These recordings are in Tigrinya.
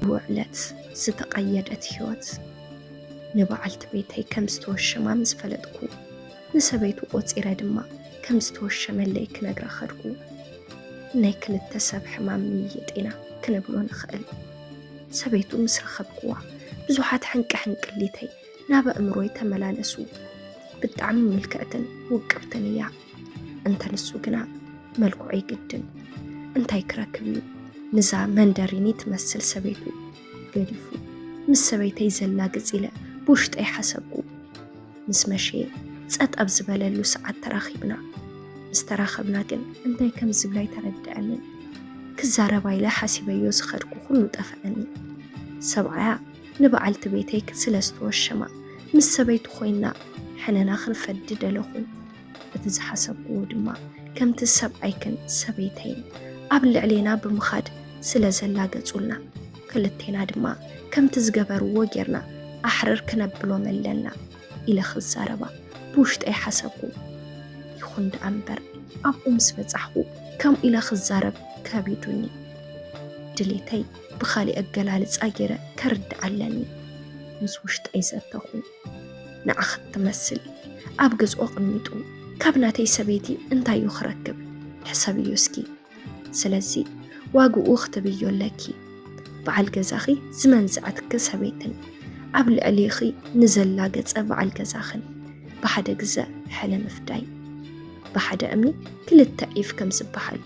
ብውዕለት ዝተቐየደት ህይወት። ንበዓልቲ ቤተይ ከም ዝተወሸማ ምስ ፈለጥኩ፣ ንሰበይቱ ቆጺረ ድማ ከም ዝተወሸመለይ ክነግራ ከድኩ። ናይ ክልተ ሰብ ሕማም ምይይጥ ኢና ክንብሎ ንኽእል። ሰበይቱ ምስ ረኸብኩዋ፣ ብዙሓት ሕንቂ ሕንቅሊተይ ናብ ኣእምሮይ ተመላለሱ። ብጣዕሚ ምልክዕትን ውቅብትን እያ። እንተ ንሱ ግና መልክዑ ይግድን። እንታይ ክረክብ እዩ? ንዛ መንደሪኒ ትመስል ሰበይቱ ገዲፉ ምስ ሰበይተይ ዘላግጽ ኢለ ብውሽጠይ ሓሰብኩ። ምስ መሸ ጸጥ ኣብ ዝበለሉ ሰዓት ተራኺብና። ምስ ተራኸብና ግን እንታይ ከም ዝብላ ኣይተረድኣንን። ክዛረባ ኢለ ሓሲበዮ ዝኸድኩ ኩሉ ጠፍኣኒ። ሰብኣያ ንበዓልቲ ቤተይ ስለ ዝተወሸማ ምስ ሰበይቱ ኮይና ሕነና ክንፈዲ ደለኹ። እቲ ዝሓሰብክዎ ድማ ከምቲ ሰብኣይክን ሰበይተይን ኣብ ልዕሌና ብምኻድ ስለ ዘላገጹልና፣ ክልቴና ድማ ከምቲ ዝገበርዎ ጌርና ኣሕርር ክነብሎም ኣለና ኢለ ክዛረባ ብውሽጠይ ሓሰብኩ። ይኹን ደኣ እምበር ኣብኡ ምስ በጻሕኩ ከምኡ ኢለ ክዛረብ ከቢዱኒ። ድሌተይ ብኻሊእ ኣገላልጻ ጌረ ከርድእ ኣለኒ። ምስ ውሽጠይ ዘተኹ። ንዓ ክትመስል ኣብ ገዝኡ ኣቐሚጡ ካብ ናተይ ሰበይቲ እንታይ እዩ ክረክብ? ሕሰብዮ እስኪ። ስለዚ ዋግኡ ክትብዮ ኣለኪ። በዓል ገዛኺ ዝመንዝዐትኪ ሰበይትን ኣብ ልዕሌኺ ንዘላገጸ በዓል ገዛኽን ብሓደ ግዘ ሕነ ምፍዳይ። ብሓደ እምኒ ክልተ ዒፍ ከም ዝበሃል፣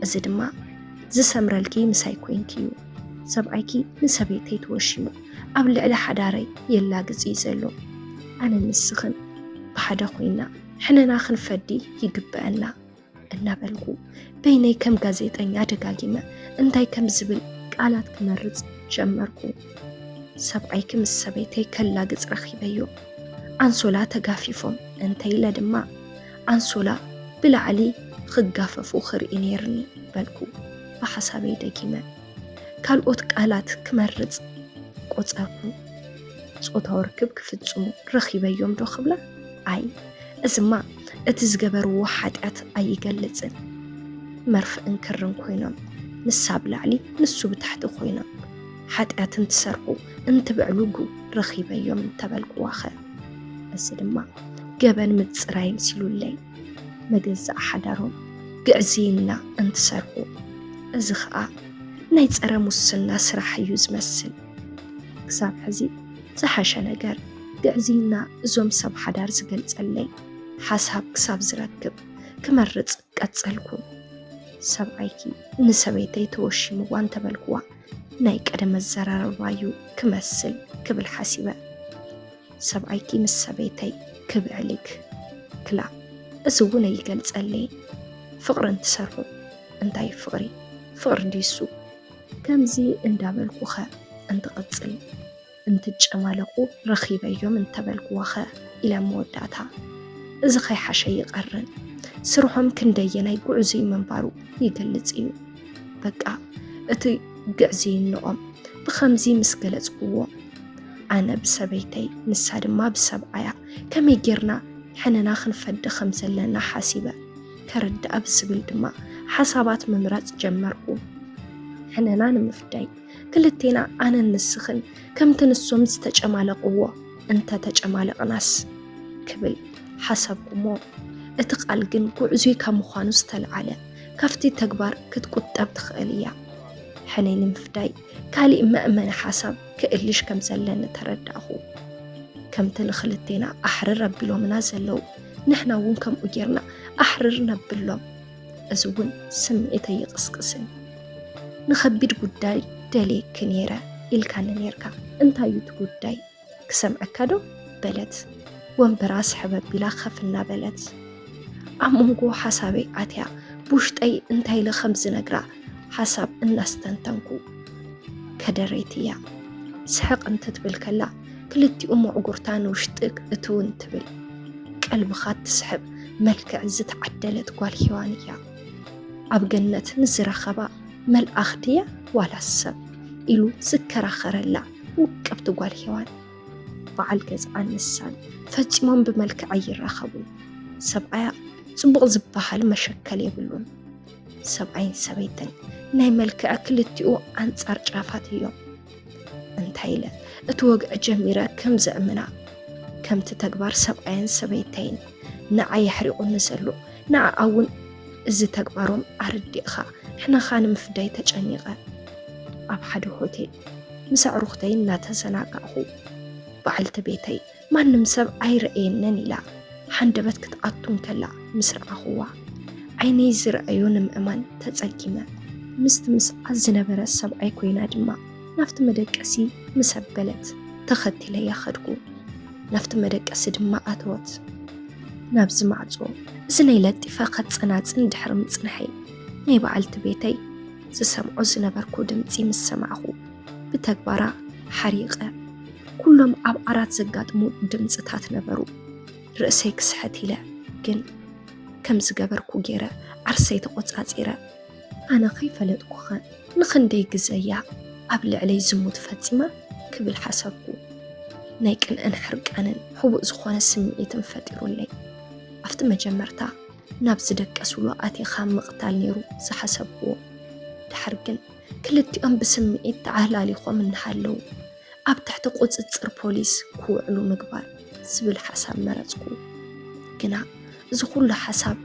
እዚ ድማ ዝሰምረልኪ ምሳይ ኮይንኪ እዩ። ሰብኣይኪ ንሰበይተይ ተወሺሙ ኣብ ልዕሊ ሓዳረይ የላግጽ እዩ ዘሎ። ኣነ ንስኽን ብሓደ ኮይና ሕነና ክንፈዲ ይግበአና እናበልኩ በይነይ ከም ጋዜጠኛ ደጋጊመ እንታይ ከም ዝብል ቃላት ክመርጽ ጀመርኩ። ሰብኣይኪ ምስ ሰበይተይ ከላግጽ ረኺበዮ። ኣንሶላ ተጋፊፎም እንተ ኢለ ድማ ኣንሶላ ብላዕሊ ክጋፈፉ ክርኢ ነይርኒ በልኩ ብሓሳበይ ደጊመ። ካልኦት ቃላት ክመርጽ ቆጸርኩ። ጾታዊ ርክብ ክፍጽሙ ረኺበዮም ዶ ክብላ? ኣይ፣ እዝማ እቲ ዝገበርዎ ሓጢኣት ኣይገልጽን። መርፍእን ክርን ኮይኖም፣ ንሳ ብላዕሊ ንሱ ብታሕቲ ኮይኖም፣ ሓጢኣት እንትሰርሑ እንትብዕሉጉ ረኺበዮም እንተበልኩዋኸ? እዚ ድማ ገበን ምጽራይ ምሲሉለይ። መገዛእ ሓዳሮም ግዕዝይና እንትሰርሑ፣ እዚ ኸኣ ናይ ጸረ ሙስና ስራሕ እዩ ዝመስል። ክሳብ ሕዚ ዝሓሸ ነገር ግዕዝይና እዞም ሰብ ሓዳር ዝገልጸለይ ሓሳብ ክሳብ ዝረክብ ክመርጽ ቀጸልኩ። ሰብኣይኪ ንሰበይተይ ተወሺምዋ እንተበልክዋ ናይ ቀደም ኣዘራርባ እዩ ክመስል ክብል ሓሲበ። ሰብኣይኪ ምስ ሰበይተይ ክብዕልግ ክላ፣ እዚ እውን ኣይገልጸለይ። ፍቕሪ እንትሰርሑ እንታይ ፍቕሪ? ፍቕሪ ድዩ እሱ? ከምዚ እንዳበልኩኸ እንትቕጽል እንትጨማለቑ ረኺበዮም እንተበልክዋኸ ኢለ መወዳእታ። እዚ ከይሓሸ ይቐርን ስርሖም ክንደየናይ ጉዕዙይ ምንባሩ ይገልጽ እዩ። በቃ እቲ ግዕዝይንኦም ብኸምዚ ምስ ገለጽክዎ ኣነ ብሰበይተይ ንሳ ድማ ብሰብኣያ ከመይ ጌርና ሕነና ክንፈዲ ከም ዘለና ሓሲበ ከርድኣ ብዝብል ድማ ሓሳባት ምምራጽ ጀመርኩ። ሕነና ንምፍዳይ ክልቴና ኣነን ንስኽን ከምቲ ንሶም ዝተጨማለቕዎ እንተ ተጨማለቕናስ ክብል ሓሰብኩሞ እቲ ቃል ግን ጉዕዙይ ካብ ምዃኑ ዝተልዓለ ካብቲ ተግባር ክትቁጠብ ትኽእል እያ። ሕነይ ንምፍዳይ ካሊእ መእመኒ ሓሳብ ክእልሽ ከም ዘለኒ ተረዳእኹ። ከምቲ ንኽልቴና ኣሕርር ኣቢሎምና ዘለዉ ንሕና እውን ከምኡ ጌርና ኣሕርር ነብሎም። እዚ እውን ስምዒተይ ይቕስቅስን። ንኸቢድ ጉዳይ ደልየኪ ነይረ ኢልካኒ ነይርካ። እንታይ እዩ እቲ ጉዳይ? ክሰምዐካ ዶ? በለት። ወንበራ ስሕብ ኣቢላ ከፍ እናበለት ኣብ መንጎ ሓሳበይ ኣትያ ብውሽጠይ እንታይ ኢለ ከም ዝነግራ ሓሳብ እናስተንተንኩ ከደረይት እያ። ስሕቕ እንትትብል ከላ ክልቲኡ መዕጉርታ ንውሽጢ እትውን ትብል ቀልብኻ ትስሕብ መልክዕ ዝተዓደለት ጓል ሄዋን እያ። ኣብ ገነት ንዝረኸባ መልኣኽ ድያ ዋላ ሰብ ኢሉ ዝከራኸረላ ውቅብቲ ጓል ሄዋን። በዓል ገዝኣን ንሳን ፈጺሞም ብመልክዕ ኣይራኸቡን። ሰብኣያ ጽቡቕ ዝበሃል መሸከል የብሉን። ሰብኣይን ሰበይትን ናይ መልክዕ ክልቲኡ ኣንጻር ጫፋት እዮም። እንታይ ኢለ እቲ ወግዒ ጀሚረ ከም ዘእምና፣ ከምቲ ተግባር ሰብኣየን ሰበይተይን ንዓይ የሕሪቑኒ ዘሎ፣ ንዓኣ እውን እዚ ተግባሮም ኣረዲእኻ ሕነኻ ንምፍዳይ ተጨኒቐ። ኣብ ሓደ ሆቴል ምስ ኣዕሩኽተይ እናተዘናጋዕኹ፣ በዓልቲ ቤተይ ማንም ሰብ ኣይረኣየንን ኢላ ሃንደበት ክትኣቱ እንከላ ምስ ረኣኹዋ፣ ዓይነይ ዝረኣዮ ንምእማን ተጸጊመ። ምስቲ ምስኣ ዝነበረ ሰብኣይ ኮይና ድማ ናብቲ መደቀሲ ምስ ኣበለት ተኸቲለያ ኸድኩ። ናብቲ መደቀሲ ድማ ኣተወት። ናብዚ ማዕጾ እዝነይ ለጢፈ ከጸናጽን ድሕሪ ምጽንሐይ፣ ናይ በዓልቲ ቤተይ ዝሰምዖ ዝነበርኩ ድምጺ ምስ ሰማዕኹ፣ ብተግባራ ሓሪቐ። ኩሎም ኣብ ዓራት ዘጋጥሙ ድምጽታት ነበሩ። ርእሰይ ክስሕት ኢለ ግን ከም ዝገበርኩ ገይረ ዓርሰይ ተቖጻጺረ። ኣነ ከይፈለጥኩኸ ንኽንደይ ግዘ እያ ኣብ ልዕለይ ዝሙት ፈጺማ ክብል ሓሰብኩ። ናይ ቅንእን ሕርቃንን ሕቡእ ዝኾነ ስምዒትን ፈጢሩለይ። ኣብቲ መጀመርታ ናብ ዝደቀስሉ ኣቲኻ ምቕታል ነይሩ ዝሓሰብክዎ። ድሓር ግን ክልቲኦም ብስምዒት ተዓላሊኾም እናሃለዉ ኣብ ትሕቲ ቁጽጽር ፖሊስ ክውዕሉ ምግባር ዝብል ሓሳብ መረጽኩ። ግና እዚ ኩሉ ሓሳብ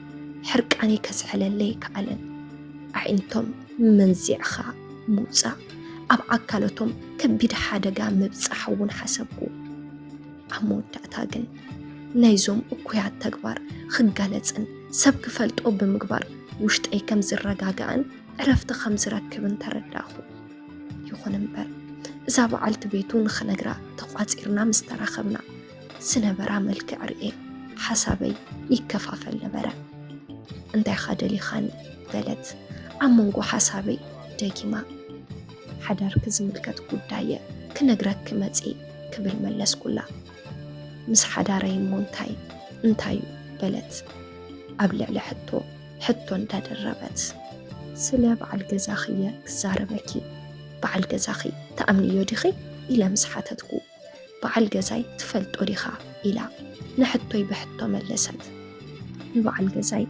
ሕርቃነይ ከዝሕለለይ ኣይከኣለን። ኣዒንቶም መንዚዕኻ ምውጻእ ኣብ ኣካላቶም ከቢድ ሓደጋ ምብጻሕ እውን ሓሰብኩ። ኣብ መወዳእታ ግን ናይዞም እኩያት ተግባር ክጋለጽን ሰብ ክፈልጦ ብምግባር ውሽጠይ ከም ዝረጋጋእን ዕረፍቲ ከም ዝረክብን ተረዳእኹ። ይኹን እምበር እዛ በዓልቲ ቤቱ ንኽነግራ ተቋጺርና ምስ ተራኸብና ዝነበራ መልክዕ ርእየ ሓሳበይ ይከፋፈል ነበረ። "እንታይ ኢኻ ደሊኻኒ?" በለት ኣብ መንጎ ሓሳበይ ደጊማ። "ሓዳርኪ ዝምልከት ጉዳየ ክነግረኪ መጺእ" ክብል መለስኩላ። "ምስ ሓዳረይ እሞ እንታይ እንታይ እዩ?" በለት ኣብ ልዕሊ ሕቶ ሕቶ እንዳደረበት። "ስለ በዓል ገዛኺ እየ ክዛረበኪ። በዓል ገዛኺ ትኣምንዮ ዲኺ?" ኢለ ምስ ሓተትኩ፣ "በዓል ገዛይ ትፈልጦ ዲኻ?" ኢላ ንሕቶይ ብሕቶ መለሰት። "ንበዓል ገዛይ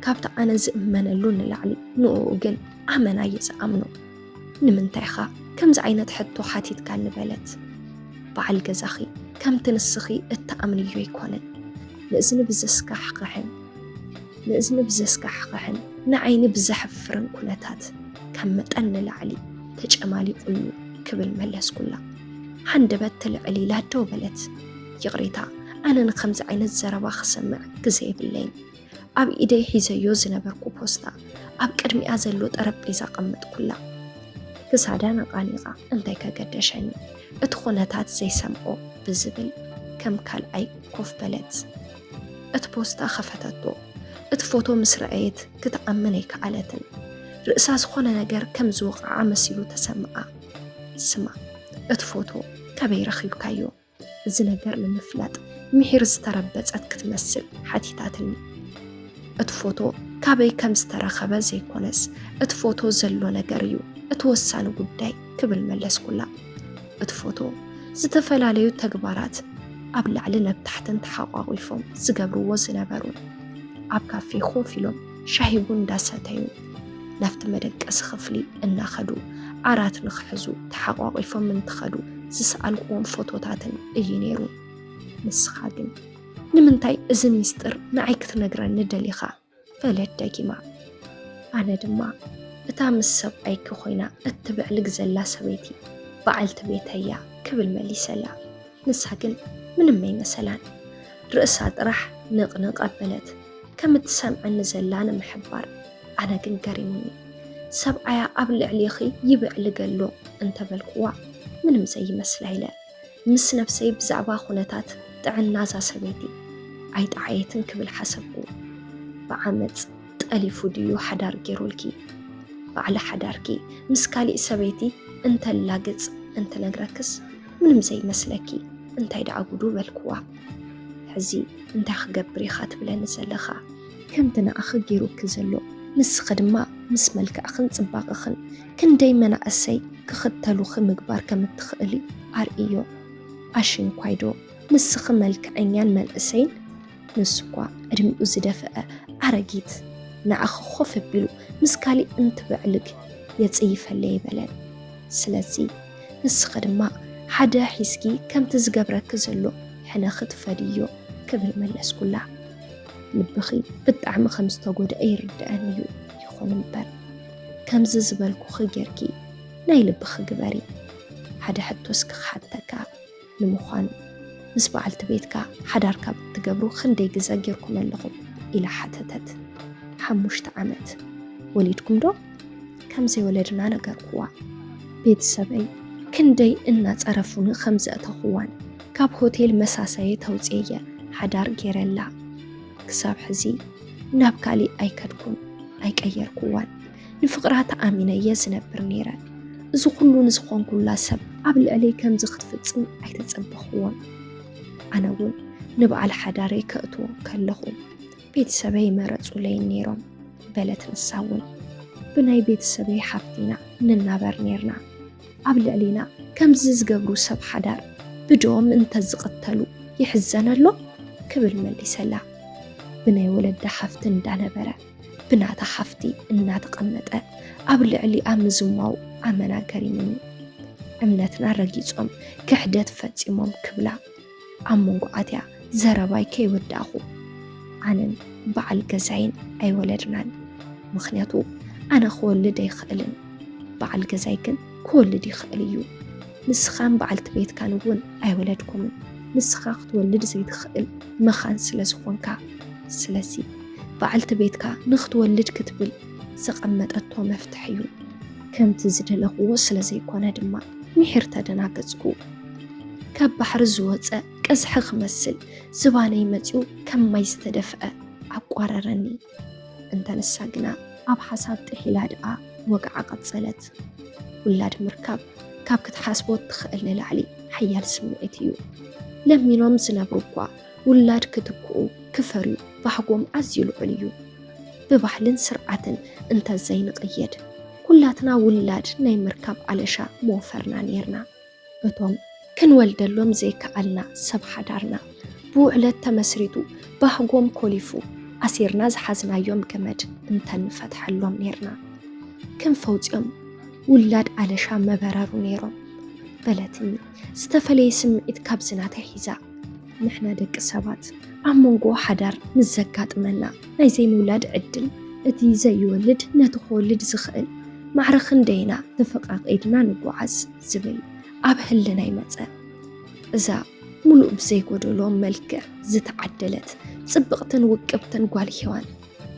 ካብቲ ኣነ ዝእመነሉ ንላዕሊ ንኡ ግን ኣመና እየ ዝኣምኖ። ንምንታይኻ ከምዚ ዓይነት ሕቶ ሓቲትካኒ?" በለት። "በዓል ገዛኺ ከምቲ ንስኺ እትኣምንዮ ኣይኮነን። ንእዝኒ ብዘስካሕኽሕን ንእዝኒ ብዘስካሕኽሕን ንዓይኒ ብዘሕፍርን ኩነታት ካብ መጠን ንላዕሊ ተጨማሊቑ እዩ" ክብል መለስኩላ። ሃንደበት ትልዕል ኢላ ደው በለት። "ይቕሬታ፣ ኣነ ንኸምዚ ዓይነት ዘረባ ክሰምዕ ግዜ የብለይን።" ኣብ ኢደይ ሒዘዮ ዝነበርኩ ፖስታ ኣብ ቅድሚኣ ዘሎ ጠረጴዛ ኣቐመጥኩላ። ክሳዳ ነቓኒቓ፣ "እንታይ ከገደሸኒ፣ እቲ ኩነታት ዘይሰምዖ" ብዝብል ከም ካልኣይ ኮፍ በለት። እቲ ፖስታ ከፈተቶ። እቲ ፎቶ ምስ ረኣየት ክትኣምን ኣይከኣለትን። ርእሳ ዝኾነ ነገር ከም ዝወቕዓ መሲሉ ተሰምዓ። "ስማዕ፣ እቲ ፎቶ ካበይ ረኺብካዮ?" እዚ ነገር ንምፍላጥ ምሒር ዝተረበጸት ክትመስል ሓቲታትኒ። "እቲ ፎቶ ካበይ ከም ዝተረኸበ ዘይኮነስ፣ እቲ ፎቶ ዘሎ ነገር እዩ እቲ ወሳኒ ጉዳይ" ክብል መለስኩላ። እቲ ፎቶ ዝተፈላለዩ ተግባራት ኣብ ላዕልን ኣብ ታሕትን ተሓቋቒፎም ዝገብርዎ ዝነበሩን ኣብ ካፌ ኮፍ ኢሎም ሻሂ ቡን እንዳሰተዩ ናብቲ መደቀሲ ክፍሊ እናኸዱ ዓራት ንኽሕዙ ተሓቋቒፎም እንትኸዱ ዝሰኣልኩዎም ፎቶታትን እዩ ነይሩ። "ንስኻ ግን ንምንታይ እዚ ሚስጥር ንዓይ ክትነግረኒ ደሊኻ?" በለት ደጊማ። ኣነ ድማ፣ "እታ ምስ ሰብኣይኪ ኮይና እትብዕልግ ዘላ ሰበይቲ በዓልቲ ቤተይ እያ" ክብል መሊሰላ። ንሳ ግን ምንም ኣይመሰላን። ርእሳ ጥራሕ ንቕንቕ ኣበለት፣ ከም እትሰምዐኒ ዘላ ንምሕባር። ኣነ ግን ገሪሙኒ። "ሰብኣያ ኣብ ልዕሌኺ ይብዕልግ ኣሎ" እንተበልኩዋ፣ ምንም ዘይመስላ ኢለ ምስ ነብሰይ ብዛዕባ ኩነታት ጥዕና እዛ ሰበይቲ ኣይጠዓየትን ክብል ሓሰብኩ። "ብዓመጽ ጠሊፉ ድዩ ሓዳር ገይሩልኪ? ባዕሊ ሓዳርኪ ምስ ካሊእ ሰበይቲ እንተላግጽ እንትነግረክስ ምንም ዘይመስለኪ፣ እንታይ ደኣ ጉዱ?" በልክዋ። "ሕዚ እንታይ ክገብር ኢኻ ትብለኒ ዘለኻ? ከምቲ ንኣኺ ገይሩኪ ዘሎ ንስኺ ድማ ምስ መልክዕኽን ጽባቐኽን ክንደይ መናእሰይ ክኽተሉኺ ምግባር ከም እትኽእሊ ኣርእዮ። ኣሽንኳይዶ ንስኺ መልክዐኛን መንእሰይን፣ ንሱ እኳ ዕድሚኡ ዝደፈአ ኣረጊት ንኣኺ ኮፍ ኣቢሉ ምስ ካሊእ እንትብዕልግ የጽይፈለይ" በለን። "ስለዚ ንስኺ ድማ ሓደ ሒዝኪ ከምቲ ዝገብረኪ ዘሎ ሕነ ክትፈድዮ ክብል መለስኩላ። ልብኺ ብጣዕሚ ከም ዝተጎድአ ይርድኣኒ እዩ፣ ይኹን እምበር ከምዚ ዝበልኩኺ ጌርኪ ናይ ልብኺ ግበሪ። ሓደ ሕቶ እስኪ ክሓተካ፣ ንምዃኑ ምስ በዓልቲ ቤትካ ሓዳር ካብ እትገብሩ ክንደይ ግዘ ጌርኩም ኣለኹም? ኢላ ሓተተት። ሓሙሽተ ዓመት። ወሊድኩም ዶ? ከም ዘይወለድና ነገርኩዋ። ቤተሰበይ ክንደይ እናፀረፉኒ ከም ዘእተኹዋን ካብ ሆቴል መሳሳየ ተውፅየየ ሓዳር ጌረላ። ክሳብ ሕዚ ናብ ካሊእ ኣይከድኩን፣ ኣይቀየርኩዋን። ንፍቕራ ተኣሚነየ ዝነብር ነይረ። እዚ ኩሉ ንዝኾንኩላ ሰብ ኣብ ልዕለይ ከምዚ ክትፍፅም ኣይተፀበኹዎን። ኣነ እውን ንበዓል ሓዳረይ ከእትዎ ከለኹ ቤተሰበይ ይመረፁለይ ነይሮም፣ በለት ንሳ እውን። ብናይ ቤተሰበይ ሓፍቲና ንናበር ነይርና። ኣብ ልዕሊና ከምዚ ዝገብሩ ሰብ ሓዳር ብደኦም እንተዝቕተሉ ይሕዘን ኣሎ ክብል መሊሰላ። ብናይ ወለዳ ሓፍቲ እንዳነበረ ብናታ ሓፍቲ እናተቐመጠ ኣብ ልዕሊኣ ምዝማው ኣመና ገሪሙኒ። እምነትና ረጊጾም ክሕደት ፈጺሞም ክብላ ኣብ መንጎ ኣትያ ዘረባይ ከይወዳእኹ ኣነን በዓል ገዛይን ኣይወለድናን። ምኽንያቱ ኣነ ክወልድ ኣይኽእልን፣ በዓል ገዛይ ግን ክወልድ ይኽእል እዩ። ንስኻን በዓልቲ ቤትካን እውን ኣይወለድኩምን። ንስኻ ክትወልድ ዘይትኽእል መኻን ስለ ዝኾንካ። ስለዚ በዓልቲ ቤትካ ንኽትወልድ ክትብል ዘቐመጠቶ መፍትሕ እዩ። ከምቲ ዝደለኽዎ ስለ ዘይኮነ ድማ ምሒር ተደናገጽኩ። ካብ ባሕሪ ዝወጸ ቀዝሒ ክመስል ዝባነይ መጺኡ ከም ማይ ዝተደፍአ ኣቋረረኒ። እንተ ንሳ ግና ኣብ ሓሳብ ጥሒላ ደኣ ወግዓ ቀጸለት። ውላድ ምርካብ ካብ ክትሓስቦ እትኽእል ንላዕሊ ሓያል ስምዒት እዩ። ለሚኖም ዝነብሩ እኳ ውላድ ክትክኡ ክፈርዩ ባህጎም ኣዝዩ ልዑል እዩ። ብባህልን ስርዓትን እንተዘይንቕየድ፣ ኩላትና ውላድ ናይ ምርካብ ኣለሻ ምወፈርና ኔርና። እቶም ክንወልደሎም ዘይከኣልና ሰብ ሓዳርና ብውዕለት ተመስሪቱ ባህጎም ኮሊፉ ኣሲርና ዝሓዝናዮም ገመድ እንተንፈትሐሎም ኔርና። ክንፈውፂኦም ውላድ ኣለሻ መበረሩ ኔሮም በለትኒ ዝተፈለየ ስምዒት ካብዚ ናተይ ሒዛ። ንሕና ደቂ ሰባት ኣብ መንጎ ሓዳር ምስ ዘጋጥመና ናይ ዘይምውላድ ዕድል፣ እቲ ዘይወልድ ነቲ ክወልድ ዝኽእል ማዕረ ክንደይና ተፈቓቒድና ንጓዓዝ ዝብል ኣብ ህልናይ መጸ። እዛ ምሉእ ብዘይጎደሎ መልክዕ ዝተዓደለት ጽብቕትን ውቅብትን ጓል ሄዋን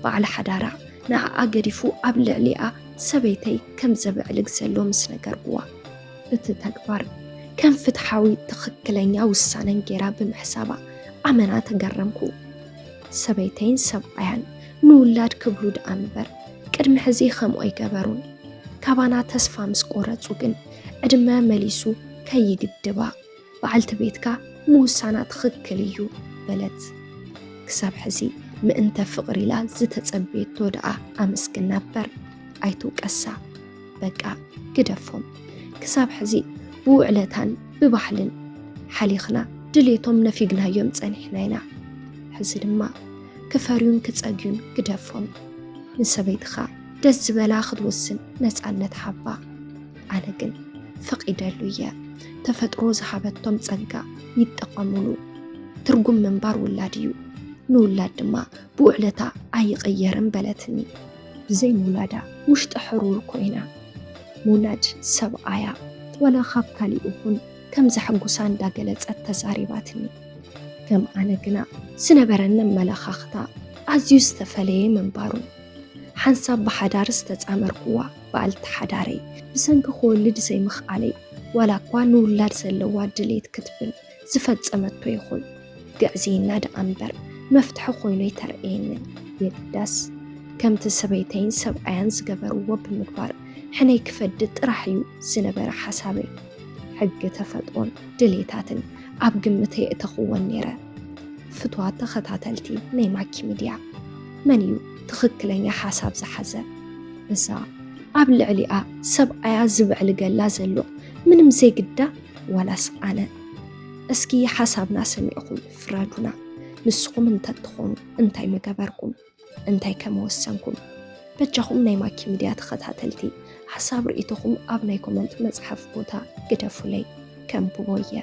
በዓል ሓዳራ ንዓኣ ገዲፉ ኣብ ልዕሊኣ ሰበይተይ ከም ዘብዕልግ ዘሎ ምስ ነገርዋ፣ እቲ ተግባር ከም ፍትሓዊ ትኽክለኛ ውሳነን ጌራ ብምሕሳባ ኣመና ተገረምኩ። ሰበይተይን ሰብኣያን ንውላድ ክብሉ ደኣ እምበር ቅድሚ ሕዚ ከምኡ ኣይገበሩን። ካባና ተስፋ ምስ ቆረጹ ግን ዕድመ መሊሱ ከይግድባ በዓልቲ ቤትካ ምውሳና ትኽክል እዩ በለት። ክሳብ ሕዚ ምእንተ ፍቕሪ ኢላ ዝተጸበየቶ ደኣ ኣመስግና እምበር ኣይትውቀሳ። በቃ ግደፎም። ክሳብ ሕዚ ብውዕለታን ብባህልን ሓሊኽና ድሌቶም ነፊግናዮም ጸኒሕና ኢና። ሕዚ ድማ ክፈርዩን ክጸግዩን ግደፎም። ንሰበይትኻ ደስ ዝበላ ክትወስን ነጻነት ሃባ። ኣነ ግን ፈቒደሉ እየ። ተፈጥሮ ዝሃበቶም ጸጋ ይጠቐሙሉ። ትርጉም ምንባር ውላድ እዩ። ንውላድ ድማ ብውዕለታ ኣይቕየርን በለትኒ። ብዘይ ምውላዳ ውሽጢ ሕሩር ኮይና፣ ምውላድ ሰብኣያ ዋላ ካብ ካሊእ ይኹን ከም ዘሐጉሳ እንዳገለጸት ተዛሪባትኒ። ከም ኣነ ግና ዝነበረኒ ኣመለኻኽታ ኣዝዩ ዝተፈለየ ምንባሩን፣ ሓንሳብ ብሓዳር ዝተጻመርኩዋ በዓልቲ ሓዳረይ ብሰንኪ ክወልድ ዘይምኽኣለይ ዋላ እኳ ንውላድ ዘለዋ ድሌት ክትብል ዝፈጸመቶ ይኹን ግዕዝይና ደኣ እምበር መፍትሒ ኮይኑ ኣይተረእየንን። የግዳስ ከምቲ ሰበይተይን ሰብኣያን ዝገበርዎ ብምግባር ሕነይ ክፈዲ ጥራሕ እዩ ዝነበረ ሓሳበይ። ሕጊ ተፈጥሮን ድሌታትን ኣብ ግምት የእተኽወን ነይረ። ፍትዋት ተኸታተልቲ ናይ ማኪ ሚድያ፣ መን እዩ ትኽክለኛ ሓሳብ ዝሓዘ? እዛ ኣብ ልዕሊኣ ሰብኣያ ዝብዕልገላ ዘሎ ምንም ዘይግዳ ዋላስ ኣነ? እስኪ ሓሳብና ሰሚዕኹም ፍረዱና። ንስኹም እንተትኾኑ እንታይ ምገበርኩም? እንታይ ከመወሰንኩም? በጃኹም ናይ ማኪ ሚድያ ተኸታተልቲ ሓሳብ ርእይቶኹም ኣብ ናይ ኮመንት መጽሓፍ ቦታ ግደፉለይ። ከንብቦ እየ።